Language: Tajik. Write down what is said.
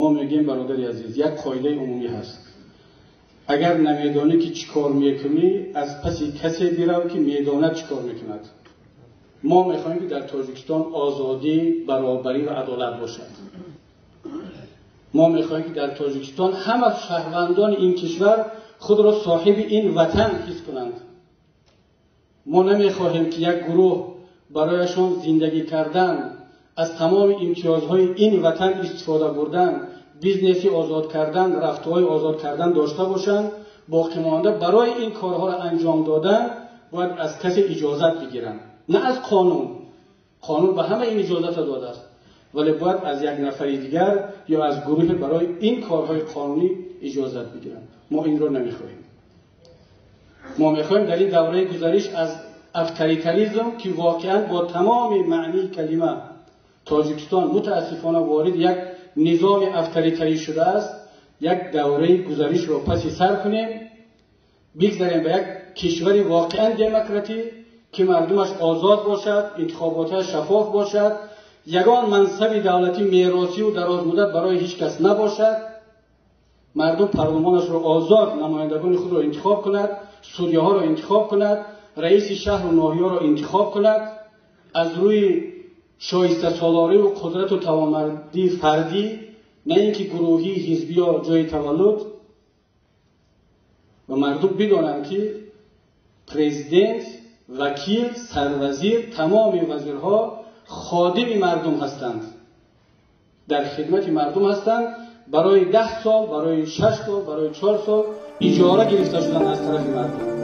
Мо мегӯем, бародари азиз, як қоидаи умумӣ ҳаст: агар намедонӣ, ки чӣ кор мекунӣ, аз паси касе бирав, ки медонад чӣ кор мекунад. Мо мехоҳем, ки дар Тоҷикистон озодӣ, баробарӣ ва адолат бошад. Мо мехоҳем, ки дар Тоҷикистон ҳама шаҳрвандони ин кишвар худро соҳиби ин ватан ҳис кунанд. Мо намехоҳем, ки як гурӯҳ барояшон зиндагӣ кардан, аз тамоми имтиёзҳои ин ватан истифода бурдан, бизнеси озод кардан, рафтуҳои озод кардан дошта бошанд, боқимонда барои ин корҳоро анҷом додан бояд аз касе иҷозат бигиранд. На аз қонун, қонун ба ҳама ин иҷозатро додааст, вале бояд аз як нафари дигар ё аз гурӯҳе барои ин корҳои қонунӣ иҷозат бигиранд. Мо инро намехоҳем. Мо мехоҳем дар ин давраи гузариш аз авторитаризм, ки воқеан бо тамоми маънии калима Тоҷикистон мутаассифона ворид як низоми авторитарӣ шудааст, як давраи гузаришро паси сар кунем, бигзарем ба як кишвари воқеан демократӣ, ки мардумаш озод бошад, интихоботаш шаффоф бошад, ягон мансаби давлатӣ меросию дарозмуддат барои ҳеҷ кас набошад, мардум парлумонашро озод намояндагони худро интихоб кунад, судяҳоро интихоб кунад, раиси шаҳру ноҳияро интихоб кунад аз рӯи шоистасолориву қудрату тавонмандии фардӣ, на ин ки гурӯҳӣ, ҳизбӣ ё ҷои таваллуд. Ва мардум бидонанд, ки президент, вакил, сарвазир, тамоми вазирҳо ходими мардум ҳастанд, дар хидмати мардум ҳастанд, барои 10 сол, барои 6 сол, барои 4 сол иҷора гирифта шуданд аз тарафи мардум.